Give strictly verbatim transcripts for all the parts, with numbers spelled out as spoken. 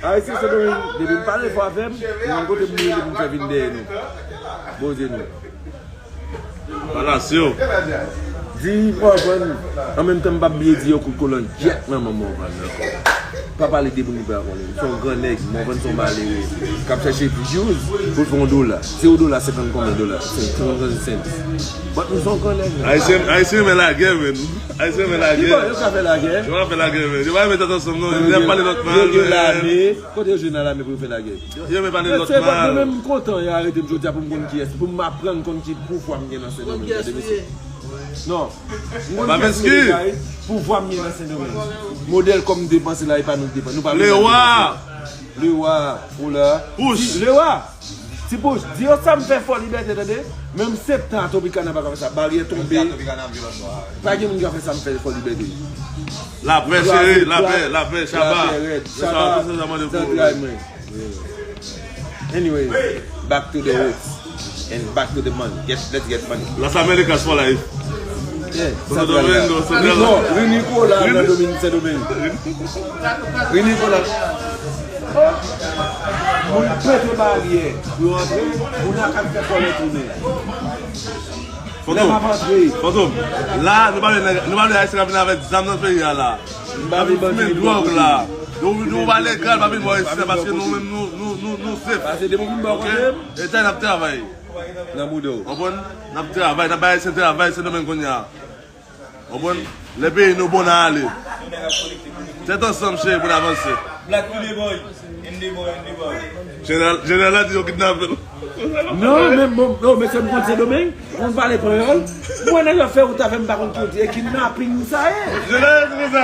Ayisyen Sendomeng, depi m pale fò avè m, nou konn kote m rele pou m fè vin dèyè nou. Poze nou. Palacio. Di, ou konprann, an menm tan m p ap bliye di yo kout kolòn gyèt nan manman w, konprann. Pa pale de moun ki pa konnen. M se yon gran nèg, m konprann, se yon malere k ap chèche views pou l fè yon dola. Se yon dola senkant konbyen dola? Senkant cents. But m se yon gran nèg, man. Ayisyen, Ayisyen renmen lagè, man. Ayisyen renmen lagè. Ki bò yo ka fè lagè? Yo pa fè lagè, man. Yo pa renmen tèt ansanm, non. Yo gen, yo gen lame. Kote yo jwenn nan lame pou yo fè lagè? Yo, yo renmen pale lòt mal. Mwen menm, m kontan yo arete m jodi a pou m konn kiyès, pou m aprann konn ki pouvwa m gen nan Sendomeng. Gade mesye. Non. M konn kiyès m ye deja, wi. Pouvwa m gen nan Sendomeng. Modèl kòm m depanse la, e pa nou k depanse. Nou pa bezwen depanse. Lewa! Lewa, ou la. Pouch. Lewa! Ti Pouch, di yo sa m fè Fò Libète, tande. Menm Septan a Tropicana pa ka fè sa. Baryè tonbe. Pa gen moun ki ka fè sa m fè Fò Libète. Lapè, cheri, lapè, lapè, Shaba. Lapè rèd. Shaba, tout sa, sa mande pou ou. Zantray mwen. Anyway, back to the roots and back to the money. Get, let's get money. Las Américas for life. Yeah, Santo Domingo, Santo Domingo. Rinikola nan Domin-, Sendomeng. Rinikola. Moun pete baryè pou yo antre, moun nan ka fè kòlè tounen. Fantom. Lè m ap antre. Fantom. La, nou pa vle nèg, nou pa vle Ayisyen k ap vin avèk zam nan peyi a la. M pa vle bandi vin bò kote nou. Nou, nou pa legal, pa vin bò isi, paske nou menm nou, nou, nou, nou safe. Paske depi w vin bò kote m. Ok? E sa n ap travay. Nan mouda w. Konprann? N ap travay, n ap bay Ayisyen travay, Sendomeng kounye a. Konprann? Lè peyi nou bon, n a ale. Tèt ansanm, cheri, pou n avanse. Black to the boy. In the boy, in the boy. Jeneral, jeneral la di yo kidnape l. Non, men bon, non, mesye, m konn Sendomeng, m konn pale panyòl. Mwen, nèg yo fè wout avè m, m pa konn ki wout, e kidnaping sa ye. Jeneral di konsa,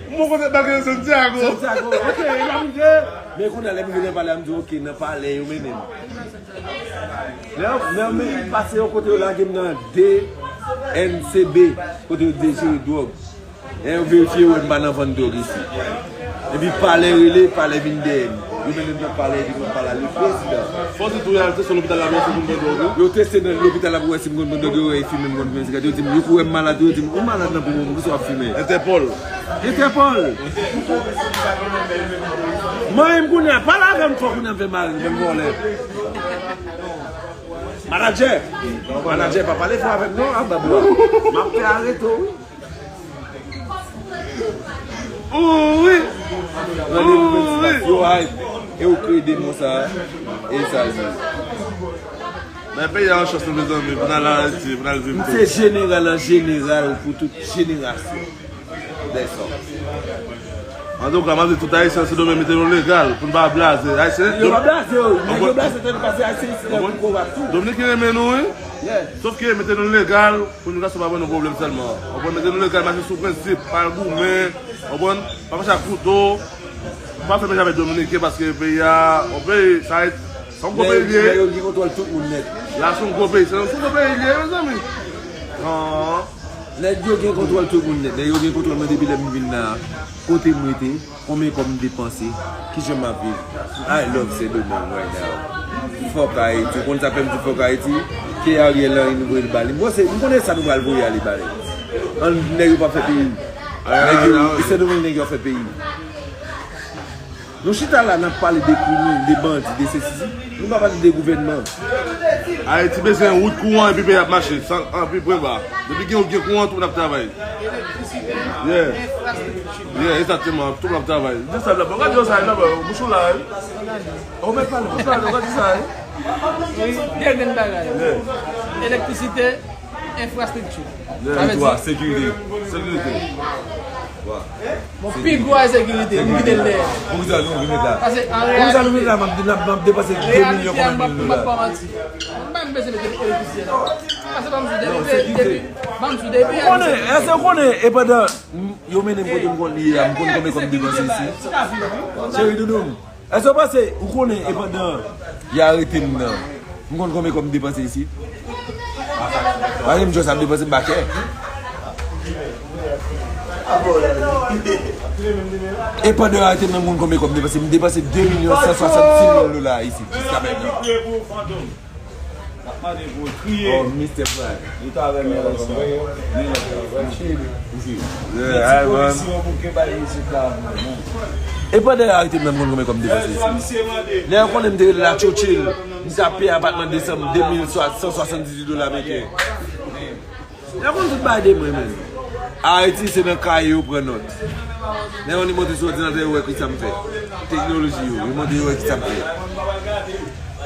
mwen konn debake Santiago. Santiago, ok, e la m rive. Men kounye a, lè m rive nan palè a, m di, ok, nan palè yo mennen m. Lè, lè m pase yo kote yo lage m nan D N C B, kote yo dejere dwòg. Lè yo verifye, yo wè m pa nan vann dwòg isi. Epi palè rele, palè vin dèyè m. Yo mennen m nan palè, epi mwen pale a le prezidan. Fò di tou, yo al teste lopital la, men se pou m vann dwòg, wi. Yo teste nan lopital la pou wè si m konn vann dwòg, yo wè e fimen m konn fimen sigarèt. Yo di m, yo kou wè m malad, yo di m, ou malad nan poumon, poukisa w ap fimen? Entèpòl. Entèpòl! Manyen m kounye a, pale avè m fò kounye a, m fè mare, menm vòlè. Manadjè! Manadjè, pa pale fò avè m non, a babwa. M ap fè arete w, wi. Ooh, wi. Ooh, wi. Yo hype. E ou kreye demon sa a. E sa l ye. Men peyi a an chans nou, mezanmi, pou n al Ayiti, pou n al viv tou. M se jeneral an jeneral pou tout jenerasyon. Dèsò. Antouka, m ap di tout Ayisyen Sendomeng, mete nou legal, pou n pa blaze. Ayisyen, yo pa blaze, yo. Nèg yo blaze tande pase Ayisyen isi nan kou konba tou. Dominiken renmen nou, wi. Yeah. Sòf ke mete nou legal, pou nou ka sòv pa ban nou pwoblèm sèlman. Ou konprann, mete nou legal, mache sou prensip, pa goumen, ou konprann, pa mache ak kouto, pa fè menaj avèk Dominiken, paske peyi a, yon peyi, sa, se yon gwo peyi l ye. Nèg yo gen kontwòl tout moun nèt. La, se yon gwo peyi, se yon, se yon gwo peyi l ye, mezanmi. An. Nèg yo gen kontwòl tout moun nèt. Nèg yo gen kontwòl mwen depi lè m vin la. Kote m rete, konbyen kòb m depanse, kijan m ap viv. I love Sendomeng right now. Fuck Haiti. Ou konn sa fè m di fuck Haiti? Ke Ariel Henry nou voye l ba li. M panse, m konnen sa nou pral voye ale ba li. An, nèg yo p ap fè peyi. Nèg yo, Sendomeng nèg yo ap fè peyi. Nou chita la, n ap pale de kriminèl, de bandi, de sesi. Nou pa pale de gouvènman. Ayiti bezwen wout, kouran epi peyi ap mache, san, anpi pwen ba. Depi gen wout, gen kouran, tout moun ap travay. Yeah. Yeah, egzakteman, tout moun ap travay. Di sa la, bon, gade yo sa la, bon, bouch ou la, wi. Ou mèt pale, bouch ou la, gade sa, wi. Wi, de grenn bagay. Yeah. Elektrisite, enfrastrikti. Sa vle di, sekirite. Sekirite. Bon, pi gwo ensekirite, nou kite l dèyè. Poukisa nou vin met la? Poukisa nou vin met la? M ap, m ap depanse de milyon konbyen mil dola? Reyalite a, m p ap manti. M pa menm bezwen mete elektrisite la. Pase ban m sou depi, depi, ban m sou depi. Ou konnen, èske ou konnen, e pandan m, yo mennen m kote m konn li ye a, m konn konbyen kòb m depanse isi? Cheri doudou m. Èske w panse ou konnen e pandan y arete m nan, m konn konbyen kòb m depanse isit? Paske m just ap depanse, m pa kè. E pandan y arete m nan, m konn konbyen kòb m depanse? M depanse de milyon san swasannsis mil dola isit jiska mentnan. N ap mande pou l kriye. Oh, Mister Pride. Li ta renmen restan. Li renmen restan. Mèsi pou resi yo pou ke bay isit la pou nou. E pandan yo arete m nan, m konn konbyen kòb m depanse isi. Lè yo konnen m te rele la Churchill, misye ap peye apatman de san, de mil san swasanndizuit dola ameriken. Yo konn tout bagay de mwen, menm. Ayiti, se nan kaye yo pran nòt. Lè yo monte sou òdinatè, yo wè kisa m fè. Teknoloji yo, yo monte, yo wè kisa m fè.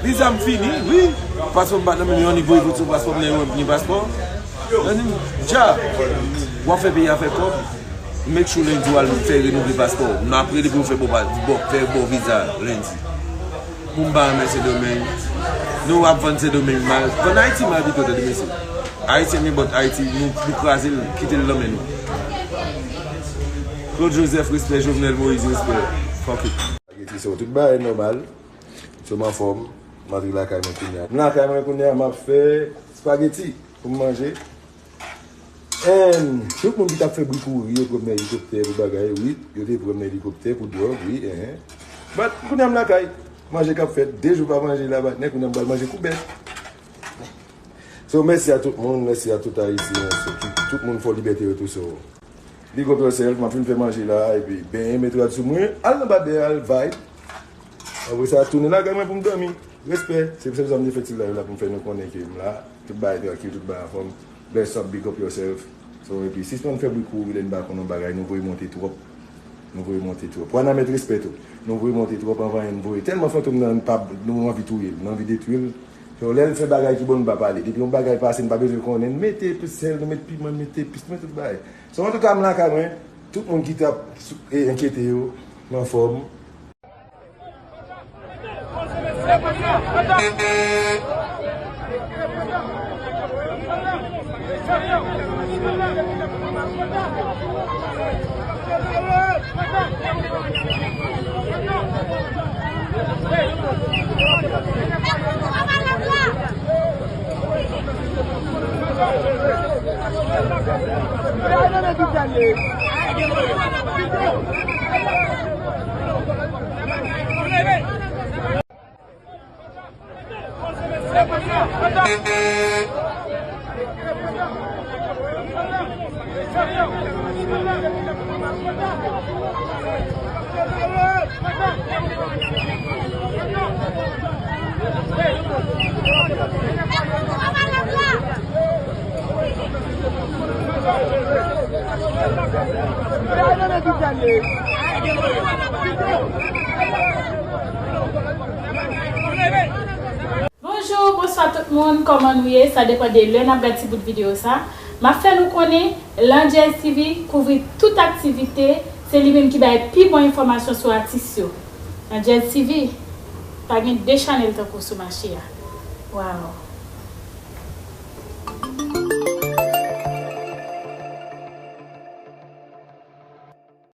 Viza m fini, wi. Paspò m pa nan men m, yo annik voye foto paspò m nan, yo wè m gen paspò. Yo di m, "Dja, w ap fè peyi a fè kòb. Make sure lendi w al fè renouvle paspò w. N ap rele pou yo fè bò pa, bò, fè bò viza lendi." Pou m pa renmen Sendomeng. Nou ap vann Sendomeng mal. Vann Ayiti mal pito, tande mesye. Ayisyen gen bòt Ayiti, nou, nou kraze l, kite l nan men nou. Claude Joseph, respè. Jovenel Moïse, respè. Fuck it. Spaghetti, so, tout bagay nòmal. So, m anfòm. M antre lakay mwen kounye a. M lakay mwen kounye a, m ap fè spaghetti pou m manje. And tout moun ki t ap fè bri kouri, yo pran m nan elikoptè pou bagay, wi, yo te pran m nan elikoptè pou dwòg, wi, enhen. But, kounye a m lakay, manje k ap fèt, de jou pa manje la, but, kounye a m pral manje koubèt. So, mèsi a tout moun, mèsi a tout Ayisyen, so, ki, tout moun fò libète yo tou, so. Big up yourself, m ap fin fè manje la, epi benyen, met rad sou mwen, al nan babè, al vibe. Apre sa, tounen lakay mwen pou m dòmi. Respè, se pou sa m te fè ti live la pou m fè nou konnen ke m la, tout bagay trankil, tout bagay anfòm. Bless up, big up yourself. So, epi, sispann fè bri kouri lè n pa konn yon bagay, nou voye monte twòp. Nou voye monte twòp. Wana met respè tou. Nou voye monte twòp anvan n voye. Tèlman fantom nan, n pa, nou anvi touye l, nou anvi detwi l. So, lè l fè bagay ki bon, n pa pale. Depi yon bagay pase, n pa bezwen konnen. N mete sèl, nou met piman, n mete epis, nou met tout bagay. So, antouka, m lakay mwen. Tout moun ki t ap sou, e, enkyete yo, m anfòm. Bonjou, bonswa tout moun, kòman nou ye? Sa depann de lè n ap gad ti bout videyo sa. M ap fè nou konnen, Landjèz TV kouvri tout aktivite, se li menm ki bay pi bon enfòmasyon sou atis yo. Landjèz TV, pa gen de chanèl tankou sou mache a. Waw!